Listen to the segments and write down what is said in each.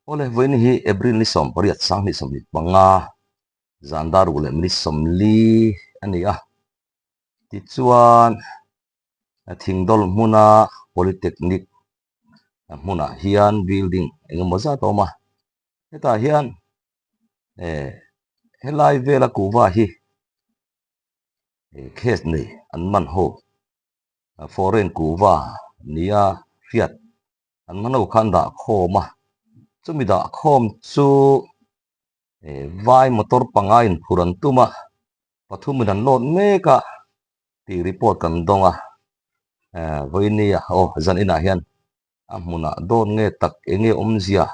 Awle, vawiin hi April ni 18 2025 zan dar ruk leh minute 40 a ni a. Tichuan, Thingdawlh hmuna Polytechnic hmunah hian building eng emaw zat a awm a. Hetah hian eh helai vela kuhva hi case nei an man ho foreign kuhva nia hriat an hman ho khan dah khawm a, chumi dah khawm chu vai motor panga in phur an tum a, pathum in an load mek a tih report kan dawng a, vawinia aw zan inah hian a hmunah dawn nge tak eng nge awmzia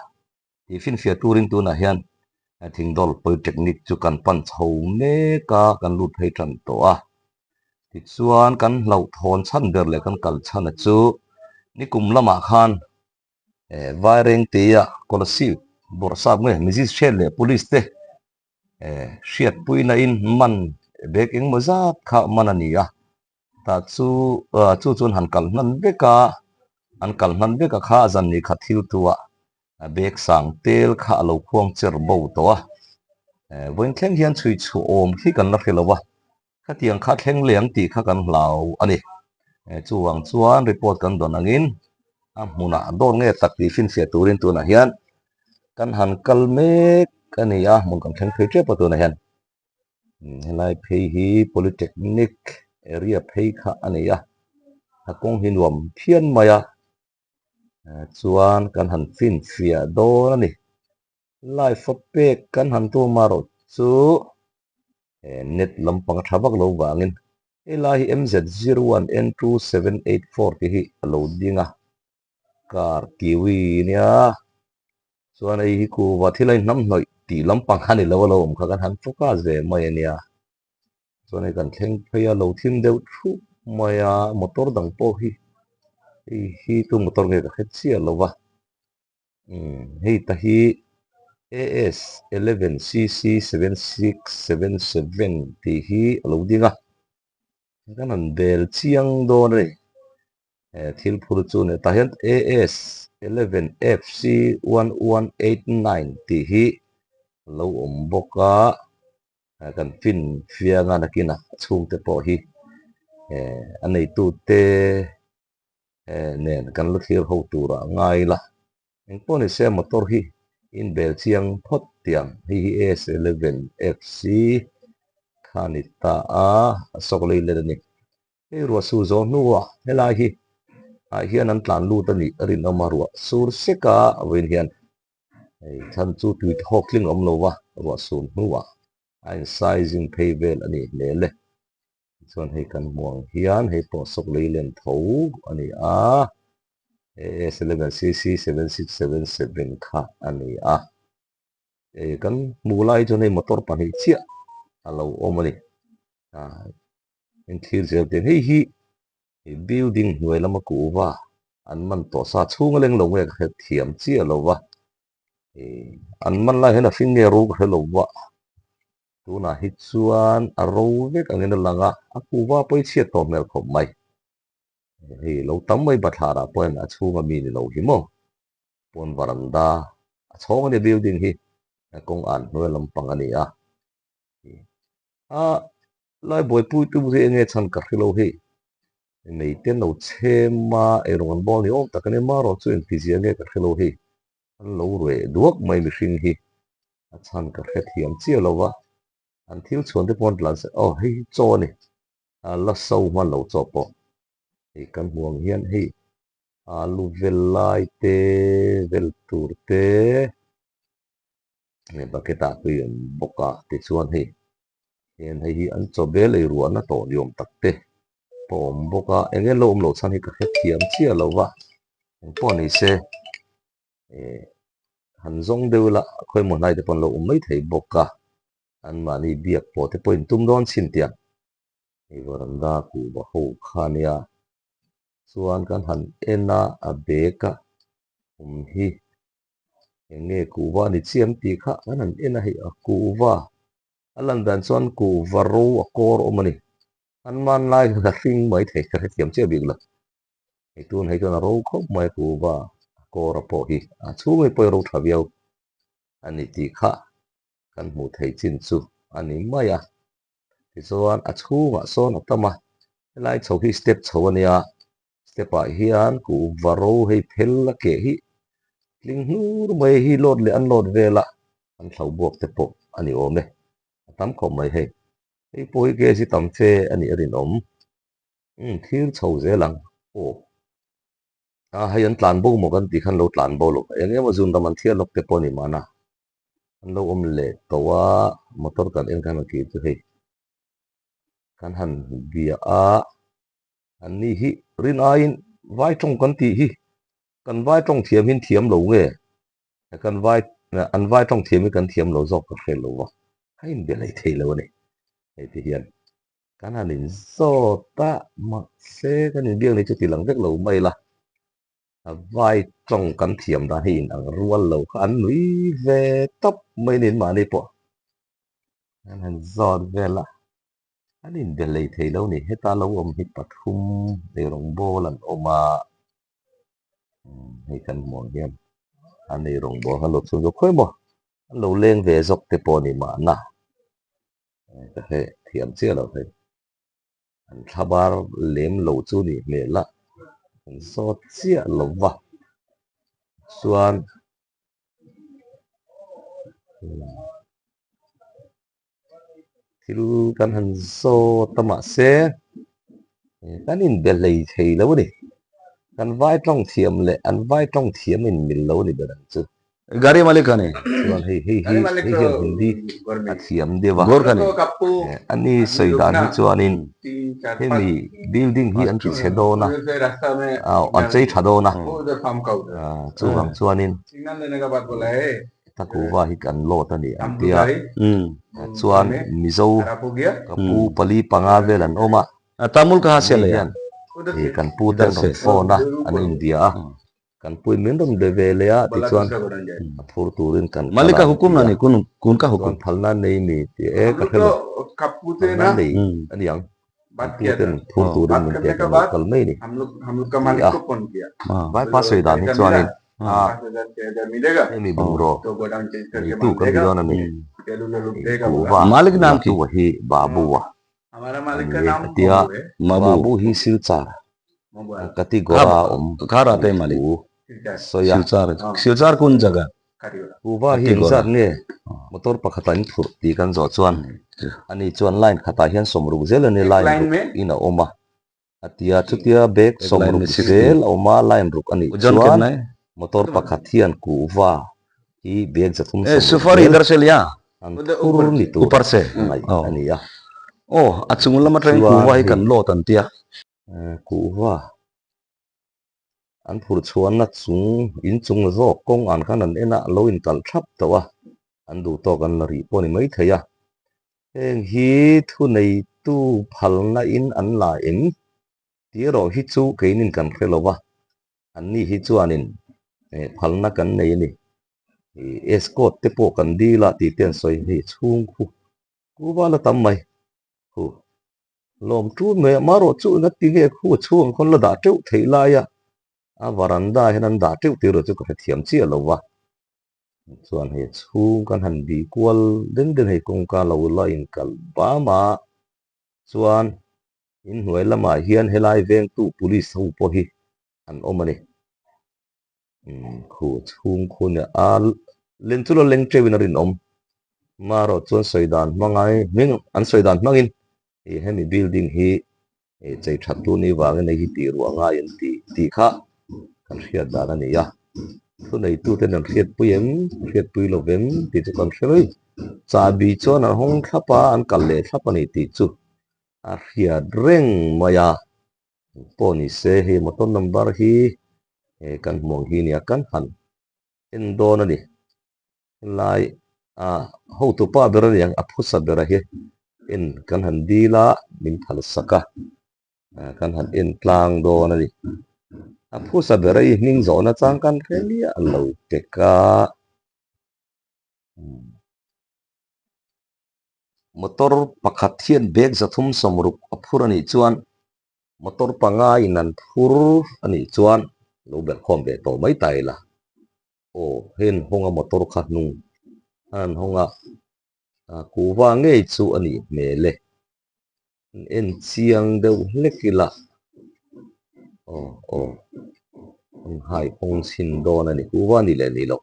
tih finfiah turin tunah hian Thingdawl Polytechnic chu kan pan chho mek a, kan lut phei tan tawh a. Tichuan kan hlauhthawn chhan ber leh kan kal chhan a chu nikum lamah khan Vairengtea Kolasib bawrhsap nge Magistrate leh Police te hriatpuina in man bag engemaw zat kha man a ni a. Tah chu chu chuan han kal hman vek a, an kal hman vek a kha zan ni khat thil tu ah bag sang tel kha a lo khuang cher bo tawh a. Vawiin thleng hian chhui chhuah awm khi kan la hre lo a, khatiang kha thleng leh ang tih kha kan hlau a ni. Chuvang chuan report kan dawn angin a hmunah dawt nge tak tih finfiah turin tunah hian kan han kal mek a ni a, hmun kan thleng phei tep a tunah hian. Helai phei hi polytechnic area phei kha a ni a, a kawng hi nuam phian mai a, chuan kan han finfiah dawn a ni. Live a pek kan han tum erawh chu net lampang a tha vak lo vangin helai hi MZ01 N2784 tih hi a lo ding a, car kiwi nia chuan hei hi kuhva thil a inhnam hnawih tih lampang kha ni lo a lo awm kha kan han focus ve mai a nia chuan hei kan thleng phei a lo thim deuh thup mai a motor dang pawh hi hei hi tu motor nge ka hre chiah lo va umm hei ta hi AS 11 CC 7677 tih hi a lo ding a kan han bel chiang dawn a ni. He thil phur chu ni tah hian AS 11 FC 1189 tih hi a lo awm bawk a, kan fin fiang a nakinah a chhungte pawh hi a neitute nen kan la thlir ho turah ngai ila. Engpawh ni se motor hi inbel chiang phawt tiang hei hi AS 11 FC kha a ni ta a, a sawk lei let a ni. Hei ruah sur zawh hnuah helai hi ah hian an tlan lut a nih a rinawm a, ruah sur sek a vawiin hian hei chhan chu tui thawk tling a awm lo va, ruah sur hnuah a in sizing phei vel a nih hmel e. Tichuan hei kan hmuh ang hian hei pawh sawk lei len tho a ni a, AS 11 CC 7677 kha a ni a. Hei kan hmuh lai chuan hei motor pahnih chiah a lo awm a ni. Engthil zel te hei hi building hnuai lama kuhva an man tawh sa chhung a leng lo nge ka hre thiam chiah lo va an man lai hian a hring nge ro ka hre lo va tunah hi chuan a ro vek angin a lang a a kuhva pawh hi chhiat tawh hmel khawp mai hei lo tam mai bathlarah pawh hian a chhunga mi ni lo hi maw pawn varanda a chhawng a ni building hi kawng an hnuai lampang a ni a. A lai buaipui tu hi enge chhan ka hrilo hei nei te an lo chhem a eirawng an bawl ni awm tak a nia marawh chu engtizia nge ka hrilo hei an lo reh duak mai mihring hi a chhan ka hre thiam chiah lo va an thil chhuan te pawh an tlan se aw hei hi chaw a ni a la so hman lo chaw pawh hei kan hmuh ang hian hei alu vel lai te vel tur te. Hei bucket ah tui an bawk a tichuan hei hian hei hi an chaw bel ei ruahna tawh ni awm tak te pawh a awm bawk a eng eng lo awm loh chhan hi ka hrethiam chiah lo va engpawh ni se eh han zawng deuh ila khawimaw hnai te pawh an lo awm mai thei bawk a anmahni biak pawh te pawh intum dawn chin tiang hei varanda kuhva ho kha nia chuan kan han en a a bag a awm hi. Eng nge kuhva ni chiam tih kha kan han en a hei a kuhva a lan dan chuan kuhva ro a kawr awm a ni an man lai khan a hring mai thei ka hrethiam chiah bik lo hei tun hei chuan a ro khawp mai a kuhva a kawr a pawh hi a chhung hi pawh hi a ro tha viau. a ni tih kha kan hmuh theih chin chu a ni mai a. Tichuan a chhungah sawn a tam a, helai chho hi step chho a nia, step ah hian kuhva ro hei phel a keh hi tling hnur mai hi load leh an load vel a, an thlo buak te pawh a ni awm e, a tam khawp mai hei. Hei pawh hi kg tam fe a nih a rinawm. Umm thlir chho zel ang aw. A hei an tlan bo maw kan tih khan lo tlan bo lo eng emaw zun ram an thiat lawk te pawh a ni mahna. An lo awm leh tawh a, motor kan en khan a kir chu hei kan han bia a, an ni hi rin aiin vai tawng kan tih hi kan vai tawng thiam hin thiam lo nge kan vai an vai tawng thiam hi kan thiam lo zawk ka hre lo va, a inbe leh thei lo a ni hei ti hian kan han inzawt a mahse kan inbiak ni chu ti lang vek lo mai la. A vai tawng kan thiam dan hi in ang rual lo kha an nui ve tawp mai nin mahni pawh an han zawt vel a, an inbe hlei thei lo ni. Heta lo awm hi pathum eirawng bawl an awm a, hei kan hmuh ang hian an eirawng bawl kha lo chhun zawk khawi maw an lo leng ve zawk te pawh a ni mahna ka hre thiam chiah lo hei. An thlabar lem lo chu ni hmel a, an zawt chiah lo va, chuan thil kan han zawt a mahse kan inbe hlei thei lo a ni. Kan vai tawng thiam leh an vai tawng thiam inmil lo a ni ber ang chu. Gari malik a ni. Chuan hei hei hi hei hian Hindi a thiam deuh a. Gorkha ni. Ani sawi dan hi chuanin hemi building hi an ti chhe dawn a, an chei tha dawn a, chuvang chuanin Takuva hi kan load a ni an ti a. Chuan Mizo ka pu pali panga vel an awm a. Tamul ka ha sia leh a. Kan pu te an rawn phone a, an inbia a. Kan pui min rawn be ve leh a tichuan a phur turin kan kal a Malika hukum na ni kun kun ka hukum. Chuan phalna nei mi ti e ka hre lo. Phalna nei a ni ang. Kan pu ten phur turin min pek ang lo kal mai ni ti a. Vaipa sawi dan hi chuanin a hemi bungraw neitu kan ni dawn a ni. Kuhva Malik nam ki. Latu hi Babu a. A ni e a ti a, Babu hi Silchar Katigora a awm tih thu a sawi a. Silchar kun jaga. Kuhva hi engzat nge motor pakhatah in phurh tih kan zawh chuan ani chuan line khatah hian sawmruk zel a ni line ruk in a awm a a ti a, chutia bag sawmruk zel a awm a line ruk a nih chuan motor pakhat hian kuhva hi bag zathum sawmruk zel an phur ni tur ngaih a ni a. Aw a chung lam atangin kuhva hi kan load an tia. Kuhva an phur chhuanna chung in chung zawk kawng an khan an en a, lo inkalh thap tawh a, an duh tawk an la rih pawh a ni maithei a. Heng hi thuneitu phalna in an la em tih erawh hi chu keinin kan hre lo va, anni hi chuanin phalna kan nei a ni. Escort te pawh kan dil a tih te an sawi hei chhungkhu kuhva la tam mai. Huh. Lawm ṭun mai a, marawh chu eng a ti nge khu chhung khawn la dah teuh theih lai a, a varanda hian an dah teuh tir chu ka hrethiam chiah lo va. Chuan hei chhung kan han bih kual den den hei kawngka lo la inkalh bam a, chuan inhnuai lamah hian helai vengtu police ho pawh hi an awm a ni. Khu chhung khu nia a len chu lo leng teuhin a rinawm. Marawh chuan sawi dan hmangai hming an sawi dan hmangin ih hemi building hi ih chei that tu ni vangin hei hi tih ruah ngai an tih tih kha kan hriat dan a ni a. Thuneituten an hriatpui em hriatpui lo vem tih chu kan hre mai. Chahbi chuan an hawng thlap a an kal leh thlap a ni tih chu a hriat reng mai a. Pawh ni se hei motor number hi kan hmuh ang hi nia kan han en dawn a ni. Helai ah hotu pa ber a ni ang a phusa ber a hi en kan han dil a min phal sak a kan han en tlang dawn a ni. A phusa ber a i hming zawhna chang kan hre miah lo tek a. Motor pakhat hian bag zathum sawmruk a phur a nih chuan motor panga in an phur a nih chuan lo belhkhawm ve tawh mai ta ila. Aw, hen hawnga motor kha hnung. An hawng a, kuhva ngei chu a nih hmel e. En chiang deuh hlek ila aw aw an hai hawng chhin dawn a ni kuhva ni leh ni lo.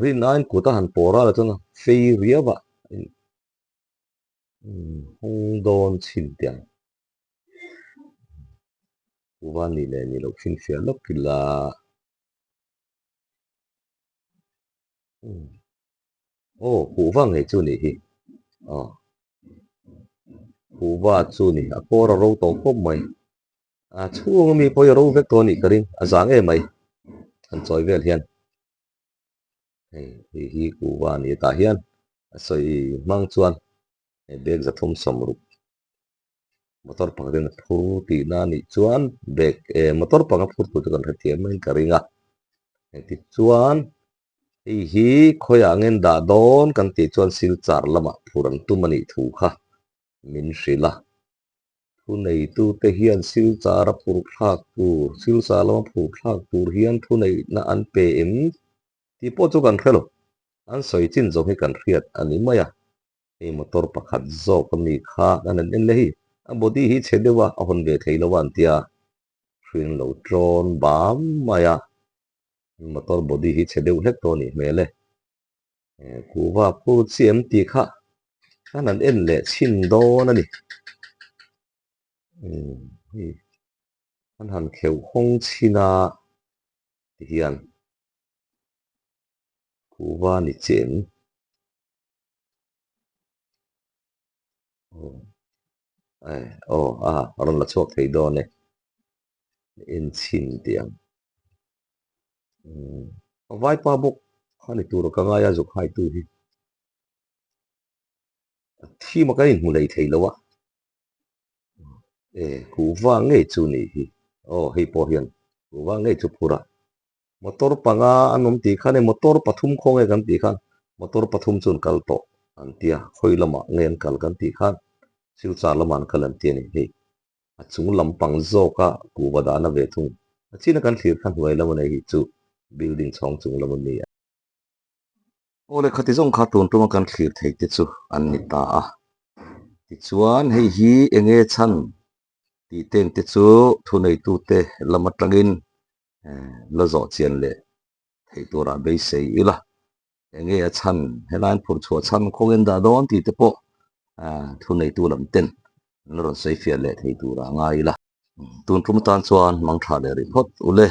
Rin aiin kut a han pawh ral a chuan fei riau a hawng dawn chhin teh ang. Kuhva ni leh ni loh finfiah lawk ila. Aw kuhva ngei chu nih hi aw kuhva chu ni a kawr a ro tawh khawp mai a chhung ami pawh hi a ro vek tawh a nih ka ring a zang em mai han chawi vel hian hei hei hi kuhva a ni tah hian a sawi hmang chuan hei bag 360 motor pakhatin a phur tihna a nih chuan bag eh motor panga phur tur chu kan hrethiam maiin ka ring a tichuan hei hi khawiah nge an dah dawn kan tih chuan silchar lamah phur an tum a nih thu kha min hrilh a thuneitute hian silchar a phur thlak tur silchar lama phur thlak tur hian thuneihna an pe em tih pawh chu kan hre lo an sawi chin zawng hi kan hriat a ni mai a. Hei motor pakhat zawk a mi kha kan han en leh hi a body hi chhe deuh a a hawn ve thei lo a an tia hring lo tlawn bam mai a motor body hi chhe deuh hlek tawh a nih hmel e kuhva phur chi em tih kha kan han en leh chhin dawn a ni umm hei an han kheuh hawng chhin a tihian kuhva ni chem. Aw a rawn la chhuak thei dawn e enchhin tih ang vaipa bawk kha ni tur ka ngai a zuk hai tu hi a thim a kan inhmu lei thei lo a e kuhva ngei chu nih hi aw hei pawh hian kuhva ngei chu phur a. Motor panga an awm tih khan e motor pathum khaw nge kan tih khan motor pathum chu an kal tawh an tia khawi lamah nge an kal kan tih khan Silchar lamah an kal an ti a ni hei a chung lampang zawka kuhva dahna ve thung a china kan thlir khan hnuai lam a nei hi chu building chhawng chung lam a ni a. Aw lehkha ti zawng kha tun tuma kan thlir thei te chu an ni ta a tichuan hei hi eng nge chhan tih teng te chu thuneitute lam atangin la zawh chian leh theih turah beisei ila eng nge a chhan helaiin phurh chhuah chhan khaw ngen dah dawn tih te pawh thuneitu lam ten an la rawn sawi fiah leh thei turah ngai ila. Tun tum atan chuan mang tha leh rih phawt ule.